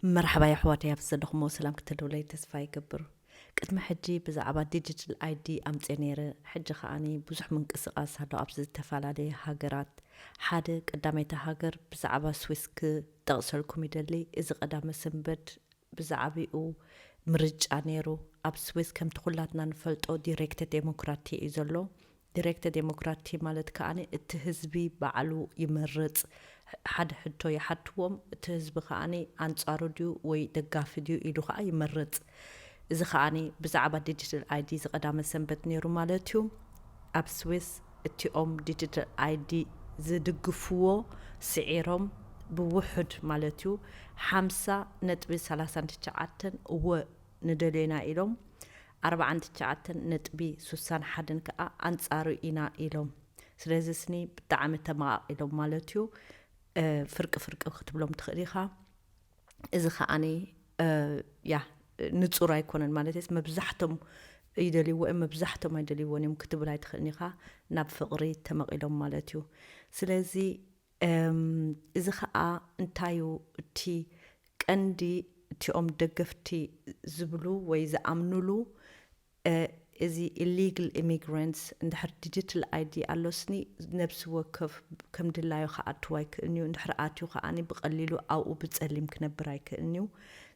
መርሓባ የሕዋተይ፣ ኣብ ዘለኹሞ ሰላም ክትህልውለይ ተስፋ ይገብር። ቅድሚ ሕጂ ብዛዕባ ዲጂታል ኣይዲ ኣምጽኤ ነይረ። ሕጂ ከኣኒ ብዙሕ ምንቅስቓስ ኣሎ ኣብ ዝተፈላለየ ሃገራት። ሓደ ቀዳመይቲ ሃገር ብዛዕባ ስዊስ ክጠቕሰልኩም ይደሊ። እዚ ቀዳመ ሰንበት ብዛዕባኡ ምርጫ ነይሩ። ኣብ ስዊስ ከምቲ ኩላትና ንፈልጦ ዲሬክተ ዴሞክራቲ እዩ ዘሎ። ዲሬክተ ዴሞክራቲ ማለት ከኣኒ እቲ ህዝቢ ባዕሉ ይመርጽ። ሓደ ሕቶ ይሓትዎም፣ እቲ ህዝቢ ከኣኒ ኣንጻሩ ድዩ ወይ ደጋፊ ድዩ ኢሉ ከኣ ይመርጽ። እዚ ከኣኒ ብዛዕባ ዲጂታል ኣይዲ ዝቐዳመ ሰንበት ነይሩ ማለት እዩ። ኣብ ስዊስ እቲኦም ዲጂታል ኣይዲ ዝድግፍዎ ስዒሮም ብውሑድ ማለት እዩ ሓምሳ ነጥቢ ሰላሳን ትሽዓተን እወ ንደልዮ ኢና ኢሎም፣ ኣርባዓን ትሽዓተን ነጥቢ ሱሳን ሓደን ከኣ ኣንጻሩ ኢና ኢሎም። ስለዚ ስኒ ብጣዕሚ ተመቓቒሎም ማለት እዩ። እ፣ ፍርቂ ፍርቂ ክትብሎም ትኽእል ኢኻ። እዚ ከኣኒ፣ እ፣ ያ፣ ንጹር ኣይኮነን ማለት እስ መብዛሕቶም ይደልይዎ እዮም፣ መብዛሕቶም ኣይደልይዎን እዮም ክትብል ኣይትኽእልን ኢኻ። ናብ ፍቕሪ ተመቒሎም ማለት እዩ። ስለዚ፣ እም፣ እዚ ኸኣ እንታይ እዩ እቲ ቀንዲ እቲኦም ደገፍቲ ዝብሉ ወይ ዝኣምኑሉ፣ እ፣ እዚ ኢሊጋል ኢሚግራንትስ እንድሕር ዲጂታል ኣይዲ ኣሎስኒ ነብሲ ወከፍ ከም ድላዩ ክኣትው ኣይክእልን እዩ። እንድሕር ኣትዩ ከኣኒ ብቐሊሉ ኣብኡ ብጸሊም ክነብር ኣይክእልን እዩ።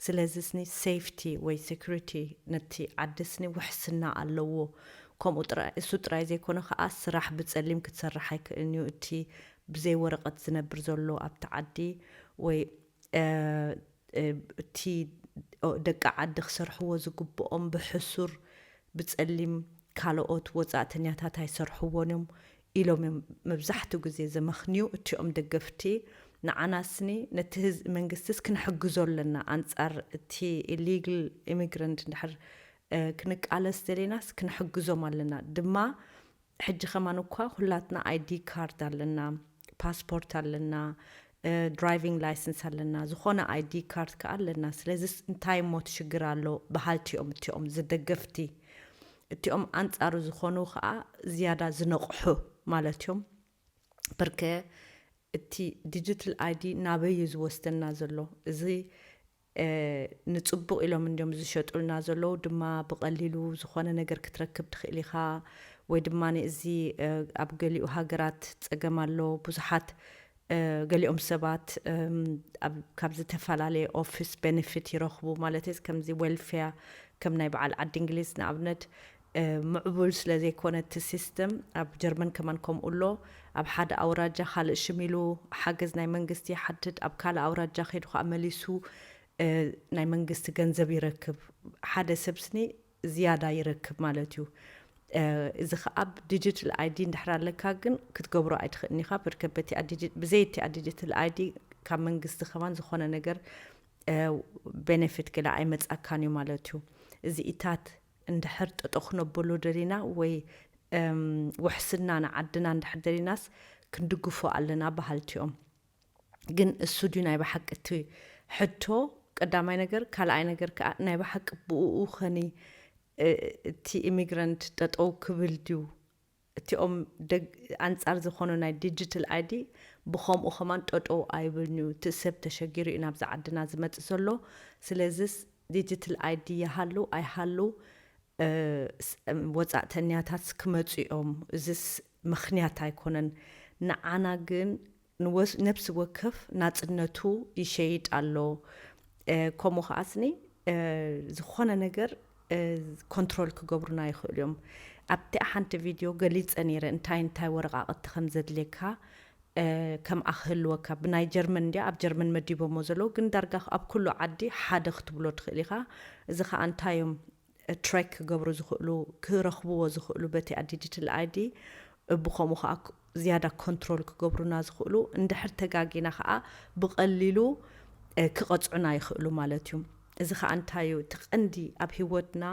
ስለዚ ስኒ ሴፍቲ ወይ ሴኩሪቲ ነቲ ዓዲ ስኒ ውሕስና ኣለዎ። ከምኡ ጥራይ፣ እሱ ጥራይ ዘይኮነ ከኣ ስራሕ ብጸሊም ክትሰርሕ ኣይክእልን እዩ። እቲ ብዘይ ወረቐት ዝነብር ዘሎ ኣብቲ ዓዲ ወይ፣ እ፣ እ፣ እቲ ደቂ ዓዲ ክሰርሕዎ ዝግብኦም ብሕሱር ብጸሊም ካልኦት ወጻእተኛታት ኣይሰርሕዎን እዮም ኢሎም እዮም መብዛሕትኡ ግዜ ዘመኽንዩ እቲኦም ደገፍቲ። ንዓና ስኒ ነቲ ህዝ-፣ መንግስትስ ክንሕግዞ ኣለና፣ ኣንጻር እቲ ኢሊጋል ኢሚግራንት እንድሕር፣ እ፣ ክንቃለስ ደሊናስ ክንሕግዞም ኣለና። ድማ ሕጂ ከማን እኳ ኩላትና ኣይዲ ካርድ ኣለና፣ ፓስፖርት ኣለና፣ እ፣ ድራይቪንግ ላይሰንስ ኣለና፣ ዝኾነ ኣይዲ ካርድ ከኣ ኣለና። ስለዚስ እንታይ እሞ እቲ ሽግር ኣሎ በሃልቲ እዮም እቲኦም ዝደገፍቲ። እቲኦም ኣንጻሩ ዝኾኑ ከኣ ዝያዳ ዝነቕሑ ማለት እዮም። ብርከ እቲ ዲጂታል ኣይዲ ናበይ እዩ ዝወስደና ዘሎ? እዚ፣ እ፣ ንጽቡቕ ኢሎም እንዲዮም ዝሸጡልና ዘለዉ፣ ድማ ብቐሊሉ ዝኾነ ነገር ክትረክብ ትኽእል ኢኻ፣ ወይ ድማ እዚ፣ እ፣ ኣብ ገሊኡ ሃገራት ጸገም ኣሎ። ብዙሓት፣ እ፣ ገሊኦም ሰባት፣ እም፣ ኣብ፣ ካብ ዝተፈላለየ ኦፊስ ቤኔፊት ይረኽቡ፣ ማለት ከምዚ ዌልፌር፣ ከም ናይ በዓል ዓዲ እንግሊዝ ንኣብነት፣ እ፣ ምዕቡል ስለ ዘይኮነ እቲ ሲስተም፣ ኣብ ጀርመን ከማን ከምኡ ኣሎ። ኣብ ሓደ ኣውራጃ ካልእ ሽም ኢሉ ሓገዝ ናይ መንግስቲ ይሓትት፣ ኣብ ካልእ ኣውራጃ ከይዱ ከኣ መሊሱ፣ እ፣ ናይ መንግስቲ ገንዘብ ይረክብ። ሓደ ሰብ ስኒ ዝያዳ ይረክብ ማለት እዩ። እ፣ እዚ ከኣ ብ ዲጂታል ኣይዲ እንድሕር ኣለካ ግን ክትገብሮ ኣይትኽእልን ኢኻ። ብርከ በቲኣ ዲጂ-፣ ብዘይ እቲኣ ዲጂታል ኣይዲ ካብ መንግስቲ ከማን ዝኾነ ነገር፣ እ፣ ቤኔፊት ገለ ኣይመጻካን እዩ ማለት እዩ። እዚ ኢታት እንድሕር ጠጠው ክነብሉ ደሊና ወይ፣ እም፣ ውሕስና ንዓድና እንድሕር ደሊናስ ክንድግፎ ኣለና በሃልቲ እዮም። ግን እሱ ድዩ ናይ ብሓቂ እቲ ሕቶ? ቀዳማይ ነገር። ካልኣይ ነገር ከኣ ናይ ብሓቂ ብእኡ ኸኒ፣ እ፣ እቲ ኢሚግራንት ጠጠው ክብል ድዩ? እቲኦም ደግ-፣ ኣንጻር ዝኾኑ ናይ ዲጂታል ኣይዲ ብኸምኡ ኸማን ጠጠው ኣይብልን እዩ። እቲ ሰብ ተሸጊሩ እዩ ናብዚ ዓድና ዝመጽእ ዘሎ። ስለዚስ ዲጂታል ኣይዲ ይሃሉ ኣይሃሉ፣ እ፣ ስ-፣ ወጻእተኛታት ክመጹ እዮም። እዚስ ምኽንያት ኣይኮነን። ንዓና ግን ንወስ-፣ ነብሲ ወከፍ ናጽነቱ ይሸይጥ ኣሎ። እ፣ ከምኡ ከኣ ስኒ፣ እ፣ ዝኾነ ነገር፣ እ፣ ኮንትሮል ክገብሩና ይኽእሉ እዮም። ኣብቲ ሓንቲ ቪድዮ ገሊጸ ነይረ እንታይ እንታይ ወረቃቕቲ ከም ዘድልየካ፣ እ፣ ከምኣ ክህልወካ። ብናይ ጀርመን እንድያ ኣብ ጀርመን መዲቦሞ ዘለዉ፣ ግን ዳርጋ ኣብ ኩሉ ዓዲ ሓደ ክትብሎ ትኽእል ኢኻ። እዚ ከኣ እንታይ እዮም ትራክ ክገብሩ ዝኽእሉ፣ ክረኽብዎ ዝኽእሉ በቲ ዲጂታል ኣይዲ፣ ብኸምኡ ከኣ ክ-፣ ዝያዳ ኮንትሮል ክገብሩና ዝኽእሉ፣ እንድሕር ተጋጊና ከኣ ብቐሊሉ፣ እ፣ ክቐጽዑና ይኽእሉ ማለት እዩ። እዚ ከኣ እንታይ እዩ? እቲ ቀንዲ ኣብ ህይወትና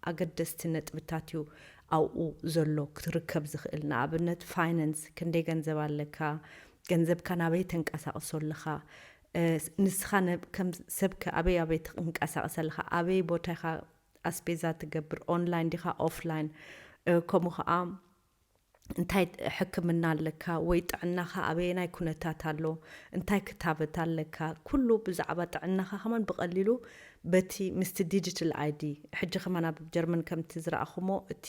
ኣገደስቲ ነጥብታት እዩ ኣብኡ ዘሎ ክትርከብ ዝኽእል። ንኣብነት ፋይናንስ፣ ክንደይ ገንዘብ ኣለካ? ገንዘብካ ናበይ ተንቀሳቕሶ ኣለኻ? እ፣ ስ-፣ ንስኻ ነ-፣ ከም ሰብ ከ ኣበይ ኣበይ ትንቀሳቐስ ኣለኻ? ኣበይ ቦታ ኢኻ ኣስቤዛ ትገብር? ኦንላይን ዲኻ ኦፍላይን? እ፣ ከምኡ ኸዓ እንታይ ሕክምና ኣለካ ወይ ጥዕናኻ ኣበየናይ ኩነታት ኣሎ፣ እንታይ ክታበት ኣለካ፣ ኩሉ ብዛዕባ ጥዕናኻ ከማን ብቐሊሉ በቲ ምስቲ ዲጂታል ኣይዲ። ሕጂ ከማን ኣብ ጀርመን ከምቲ ዝረኣኹሞ እቲ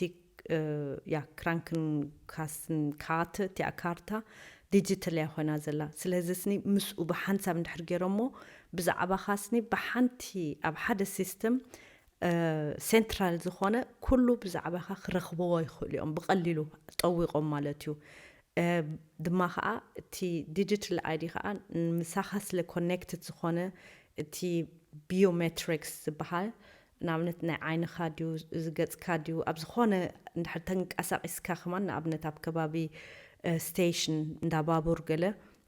ያ ክራንክን ካስን ካርት እቲኣ ካርታ ዲጂታል እያ ኮይና ዘላ። ስለዚ ስኒ ምስኡ ብሓንሳብ እንድሕር ገይሮሞ ብዛዕባኻ ስኒ ብሓንቲ ኣብ ሓደ ሲስተም ሴንትራል ዝኾነ ኩሉ ብዛዕባኻ ክረኽብዎ ይኽእሉ እዮም ብቐሊሉ ጠዊቖም ማለት እዩ። ድማ ከዓ እቲ ዲጂታል ኣይዲ ከዓ ምሳኻ ስለ ኮኔክትድ ዝኾነ እቲ ቢዮሜትሪክስ ዝበሃል ንኣብነት ናይ ዓይንኻ ድዩ እዚ ገፅካ ድዩ ኣብ ዝኾነ እንድሕር ተንቀሳቂስካ ከማን ንኣብነት ኣብ ከባቢ ስቴሽን እንዳ ባቡር ገለ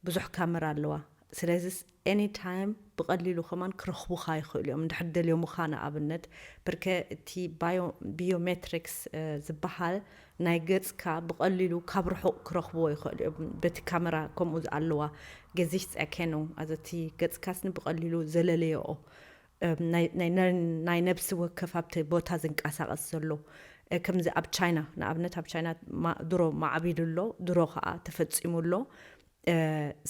ብዙሕ ካመራ ኣለዋ። ስለዚ ኤኒ ታይም ብቐሊሉ ከማን ክረኽቡኻ ይኽእሉ እዮም እንድሕር ደልዮምኻ። ንኣብነት ብርከ እቲ ቢዮሜትሪክስ ዝበሃል ናይ ገፅካ ብቐሊሉ ካብ ርሑቕ ክረኽብዎ ይኽእሉ እዮም። በቲ ካመራ ከምኡ ኣለዋ። ገዚሽ ጸከኑ ኣዘቲ ገፅካስኒ ብቐሊሉ ዘለለየኦ ናይ ነብሲ ወከፍ ኣብቲ ቦታ ዝንቀሳቐስ ዘሎ ከምዚ ኣብ ቻይና ንኣብነት ኣብ ቻይና ድሮ ማዕቢሉ ኣሎ፣ ድሮ ከዓ ተፈፂሙ ኣሎ።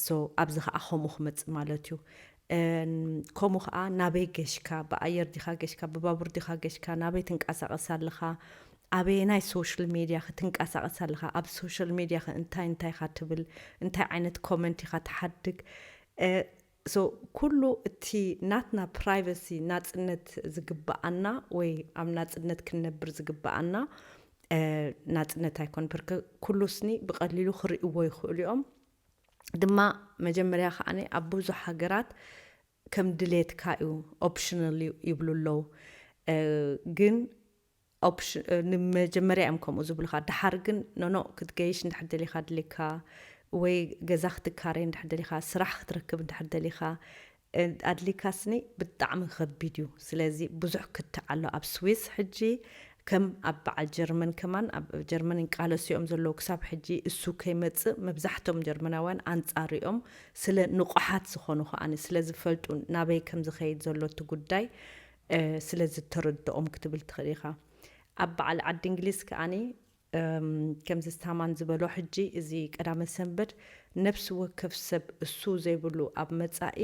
ሶ ኣብዚ ከዓ ከምኡ ክመፅእ ማለት እዩ። ከምኡ ከዓ ናበይ ገሽካ፣ ብኣየር ዲኻ ገሽካ፣ ብባቡር ዲኻ ገሽካ፣ ናበይ ትንቀሳቐስ ኣለኻ፣ ኣበየናይ ሶሻል ሜድያ ክትንቀሳቐስ ኣለኻ፣ ኣብ ሶሻል ሜድያ እንታይ እንታይ ኢኻ ትብል፣ እንታይ ዓይነት ኮመንት ኢኻ ትሓድግ። ሶ ኩሉ እቲ ናትና ፕራይቨሲ ናፅነት ዝግበኣና ወይ ኣብ ናፅነት ክንነብር ዝግበኣና ናፅነት ኣይኮን። ብርክ ኩሉ ስኒ ብቐሊሉ ክርእይዎ ይኽእሉ እዮም። ድማ መጀመርያ ከዓኒ ኣብ ብዙሕ ሃገራት ከም ድሌትካ እዩ፣ ኦፕሽናል ይብሉ ኣለዉ። ግን ንመጀመርያ እዮም ከምኡ ዝብሉካ። ድሓር ግን ኖኖ ክትገይሽ እንድሕር ደሊካ ድሌካ ወይ ገዛ ክትካረ እንድሕር ደሊካ፣ ስራሕ ክትረክብ እንድሕር ደሊካ ኣድሊካ ስኒ ብጣዕሚ ከቢድ እዩ። ስለዚ ብዙሕ ክትዕ ኣሎ ኣብ ስዊስ ሕጂ ከም ኣብ በዓል ጀርመን ከማን ኣብ ጀርመን እንቃለሱ እዮም ዘለዉ። ክሳብ ሕጂ እሱ ከይመጽእ መብዛሕቶም ጀርመናውያን ኣንጻር እዮም። ስለ ንቑሓት ዝኾኑ ከኣኒ ስለ ዝፈልጡ ናበይ ከም ዝኸይድ ዘሎ እቲ ጉዳይ ስለ ዝተረድኦም ክትብል ትኽእል ኢኻ። ኣብ በዓል ዓዲ እንግሊዝ ከኣኒ ከምዚ ስታማን ዝበሎ ሕጂ እዚ ቀዳመ ሰንበት ነብሲ ወከፍ ሰብ እሱ ዘይብሉ ኣብ መጻኢ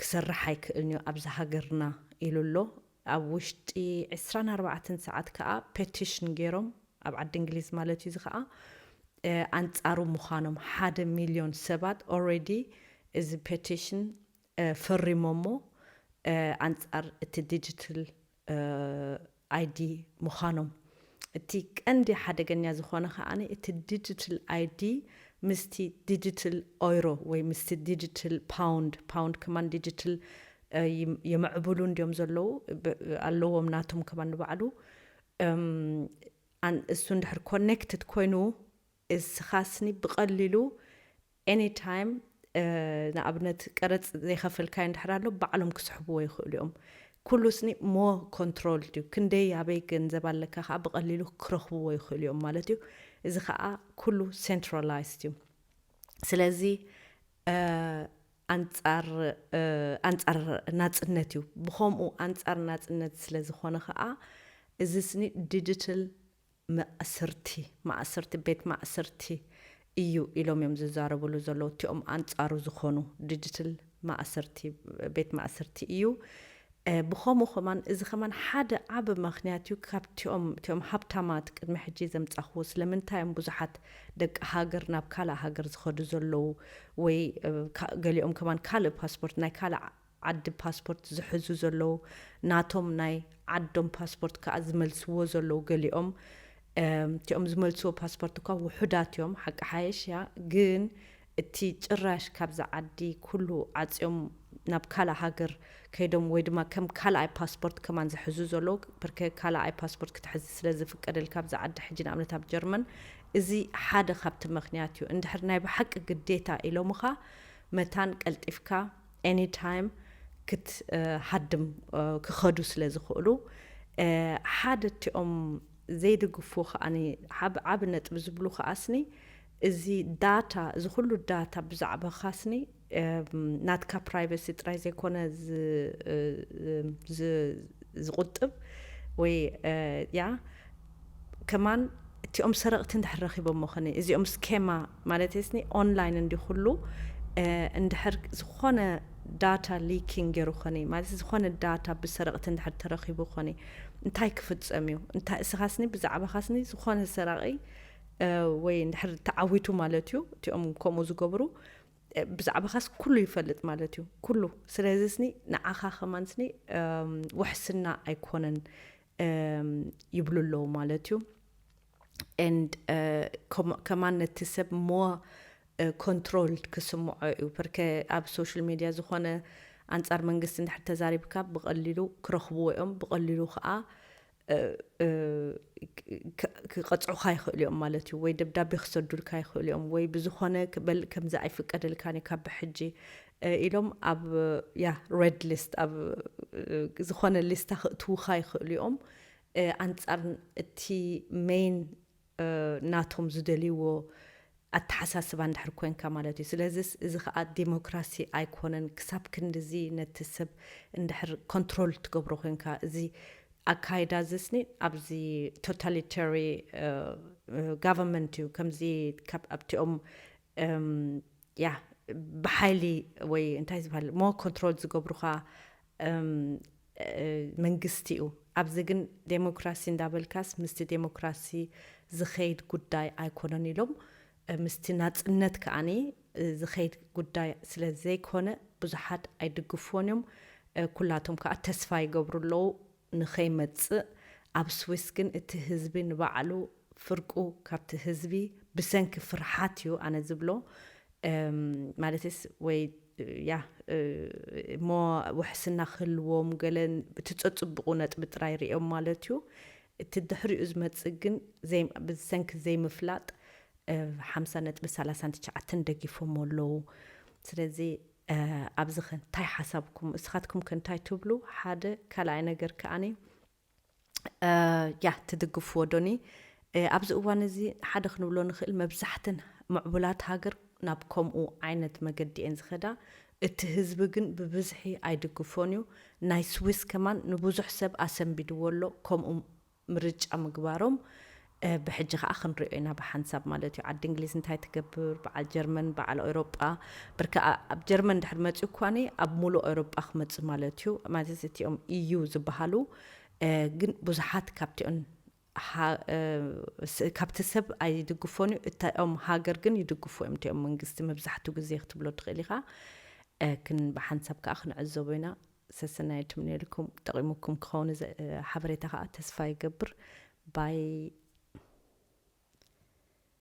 ክሰርሕ ኣይክእልን እዩ ኣብዚ ሃገርና ኢሉ ኣሎ። ኣብ ውሽጢ ዕስራን ኣርባዕተን ሰዓት ከዓ ፔቲሽን ገይሮም ኣብ ዓዲ እንግሊዝ ማለት እዩ። እዚ ከዓ ኣንጻሩ ምዃኖም ሓደ ሚልዮን ሰባት ኦልሬዲ እዚ ፔቲሽን ፈሪሞሞ ኣንጻር እቲ ዲጂታል ኣይዲ ምዃኖም። እቲ ቀንዲ ሓደገኛ ዝኾነ ከኣ እቲ ዲጂታል ኣይዲ ምስቲ ዲጂታል ኦይሮ ወይ ምስቲ ዲጂታል ፓውንድ፣ ፓውንድ ከማን ዲጂታል የምዕብሉ እንዲዮም ዘለዉ፣ ኣለዎም ናቶም ከማን ንባዕሉ። እሱ እንድሕር ኮኔክትድ ኮይኑ እስኻ ስኒ ብቐሊሉ ኤኒ ታይም ንኣብነት ቀረፅ ዘይኸፈልካዮ እንድሕር ኣሎ ባዕሎም ክስሕብዎ ይኽእሉ እዮም። ኩሉ ስኒ ሞ ኮንትሮል ድዩ፣ ክንደይ ኣበይ ገንዘብ ኣለካ ከዓ ብቐሊሉ ክረኽብዎ ይኽእሉ እዮም ማለት እዩ። እዚ ከዓ ኩሉ ሴንትራላይዝድ እዩ። ስለዚ ኣንጻር ኣንጻር ናጽነት እዩ። ብኸምኡ ኣንጻር ናጽነት ስለ ዝኾነ ከዓ እዚ ስኒ ዲጂታል ማእሰርቲ ማእሰርቲ ቤት ማእሰርቲ እዩ ኢሎም እዮም ዝዛረብሉ ዘለዉ። እቲኦም ኣንጻሩ ዝኾኑ ዲጂታል ማእሰርቲ ቤት ማእሰርቲ እዩ። ብኸምኡ ከማን እዚ ከማን ሓደ ዓቢ ምኽንያት እዩ። ካብቲኦም እቲኦም ሃብታማት ቅድሚ ሕጂ ዘምጻኽዎ ስለምንታይ እዮም ብዙሓት ደቂ ሃገር ናብ ካልእ ሃገር ዝኸዱ ዘለዉ ወይ ገሊኦም ከማን ካልእ ፓስፖርት ናይ ካልእ ዓዲ ፓስፖርት ዝሕዙ ዘለዉ ናቶም ናይ ዓዶም ፓስፖርት ከዓ ዝመልስዎ ዘለዉ ገሊኦም እቲኦም ዝመልስዎ ፓስፖርት እኳ ውሑዳት እዮም ሓቂ ሓየሽ እያ። ግን እቲ ጭራሽ ካብዚ ዓዲ ኩሉ ዓፅዮም ናብ ካልእ ሃገር ከይዶም ወይ ድማ ከም ካልኣይ ፓስፖርት ከማን ዝሕዙ ዘለዉ ብርከ ካልኣይ ፓስፖርት ክትሕዚ ስለ ዝፍቀደልካ ኣብዚ ዓዲ ሕጂ ንኣብነት ኣብ ጀርመን እዚ ሓደ ካብቲ ምኽንያት እዩ። እንድሕር ናይ ብሓቂ ግዴታ ኢሎምኻ መታን ቀልጢፍካ ኤኒ ታይም ክትሃድም ክኸዱ ስለ ዝኽእሉ ሓደ እቲኦም ዘይድግፉ ከዓኒ ዓብ- ዓቢ ነጥቢ ዝብሉ ከዓስኒ እዚ ዳታ እዚ ኩሉ ዳታ ብዛዕባኻስኒ ናትካ ፕራይቨሲ ጥራይ ዘይኮነ ዝ- ዝ- ዝቁጥብ ወይ ያ ከማን እቲ እቲኦም ሰረቕቲ እንድሕር ረኺቦሞ ኸኒ፣ እዚኦም ስኬማ ማለት ስኒ ኦንላይን እንዲ ኩሉ እንድሕር ዝኾነ ዳታ ሊኪንግ ገይሩ ኸኒ፣ ማለት ዝኾነ ዳታ ብሰረቕቲ እንድሕር ተረኺቡ ኸኒ እንታይ ክፍጸም እዩ? እንታይ እስኻስኒ ብዛዕባኻስኒ ዝኾነ ሰራቒ ወይ እንድሕር ተዓዊቱ ማለት እዩ። እቲኦም ከምኡ ዝገብሩ ብዛዕባኻስ ኩሉ ይፈልጥ ማለት እዩ፣ ኩሉ። ስለዚ ስኒ ንዓኻ ከማን ስኒ ውሕስና ኣይኮነን ይብሉ ኣለዉ ማለት እዩ። And ከማን ነቲ ሰብ ሞ ኮንትሮል ክስምዖ እዩ። ፐርከ ኣብ ሶሻል ሚድያ ዝኾነ ኣንጻር መንግስቲ እንድሕር ተዛሪብካ ብቐሊሉ ክረኽብዎ እዮም፣ ብቐሊሉ ከዓ ክቐፅዑካ ይኽእሉ እዮም ማለት እዩ። ወይ ደብዳቤ ክሰዱልካ ይኽእሉ እዮም፣ ወይ ብዝኾነ በል ከምዚ ኣይፍቀደልካን እዩ ካብ ብሕጂ ኢሎም ኣብ ያ ሬድ ሊስት ኣብ ዝኾነ ሊስታ ክእትውካ ይኽእሉ እዮም። ኣንጻር እቲ ሜይን ናቶም ዝደልይዎ ኣተሓሳስባ እንድሕር ኮንካ ማለት እዩ። ስለዚስ እዚ ከዓ ዲሞክራሲ ኣይኮነን። ክሳብ ክንድዚ ነቲ ሰብ እንድሕር ኮንትሮል ትገብሮ ኮንካ፣ እዚ ኣካይዳ ዝስኒ ኣብዚ ቶታሊታሪ ጋቨርንመንት እዩ። ከምዚ ኣብቲኦም ያ ብሓይሊ ወይ እንታይ ዝበሃል ሞ ኮንትሮል ዝገብሩኻ መንግስቲ እዩ። ኣብዚ ግን ዴሞክራሲ እንዳበልካስ ምስቲ ዴሞክራሲ ዝኸይድ ጉዳይ ኣይኮነን ኢሎም ምስቲ ናፅነት ከዓኒ ዝኸይድ ጉዳይ ስለ ዘይኮነ ብዙሓት ኣይድግፍዎን እዮም። ኩላቶም ከዓ ተስፋ ይገብሩ ኣለዉ ንኸይመፅእ። ኣብ ስዊስ ግን እቲ ህዝቢ ንባዕሉ ፍርቁ ካብቲ ህዝቢ ብሰንኪ ፍርሓት እዩ ኣነ ዝብሎ። ማለትስ ወይ ያ እሞ ውሕስና ክህልዎም ገለ እቲ ፀፅብቑ ነጥቢ ጥራይ ሪኦም ማለት እዩ። እቲ ድሕሪኡ ዝመፅእ ግን ብሰንኪ ዘይምፍላጥ ሓምሳ ነጥቢ ሰላሳን ትሽዓተን ደጊፎም ኣለዉ። ስለዚ ኣብዚ ኸ እንታይ ሓሳብኩም? እስኻትኩም ከ እንታይ ትብሉ? ሓደ ካልኣይ ነገር ከኣኒ ያ ትድግፍዎ ዶኒ? ኣብዚ እዋን እዚ ሓደ ክንብሎ ንኽእል መብዛሕተን ምዕቡላት ሃገር ናብ ከምኡ ዓይነት መገዲ እየን ዝኸዳ። እቲ ህዝቢ ግን ብብዝሒ ኣይድግፎን እዩ። ናይ ስዊስ ከማን ንብዙሕ ሰብ ኣሰንቢድዎ ኣሎ ከምኡ ምርጫ ምግባሮም። ብሕጂ ከዓ ክንሪኦ ኢና ብሓንሳብ ማለት እዩ። ዓዲ እንግሊዝ እንታይ ትገብር፣ በዓል ጀርመን፣ በዓል ኤውሮጳ። ብርካ ኣብ ጀርመን ድሕር መፅኡ እኳኒ ኣብ ሙሉእ ኤውሮጳ ክመፅእ ማለት እዩ። ማለት እቲኦም ኢዩ ዝበሃሉ ግን ብዙሓት ካብቲኦን ካብቲ ሰብ ኣይድግፎን እዩ። እታኦም ሃገር ግን ይድግፎ እዮም እቲኦም መንግስቲ መብዛሕትኡ ግዜ ክትብሎ ትኽእል ኢኻ። ክን ብሓንሳብ ከዓ ክንዕዘቦ ኢና። ሰሰናይ ትምንየልኩም። ጠቒሙኩም ክኸውን ሓበሬታ ከዓ ተስፋ ይገብር። ባይ።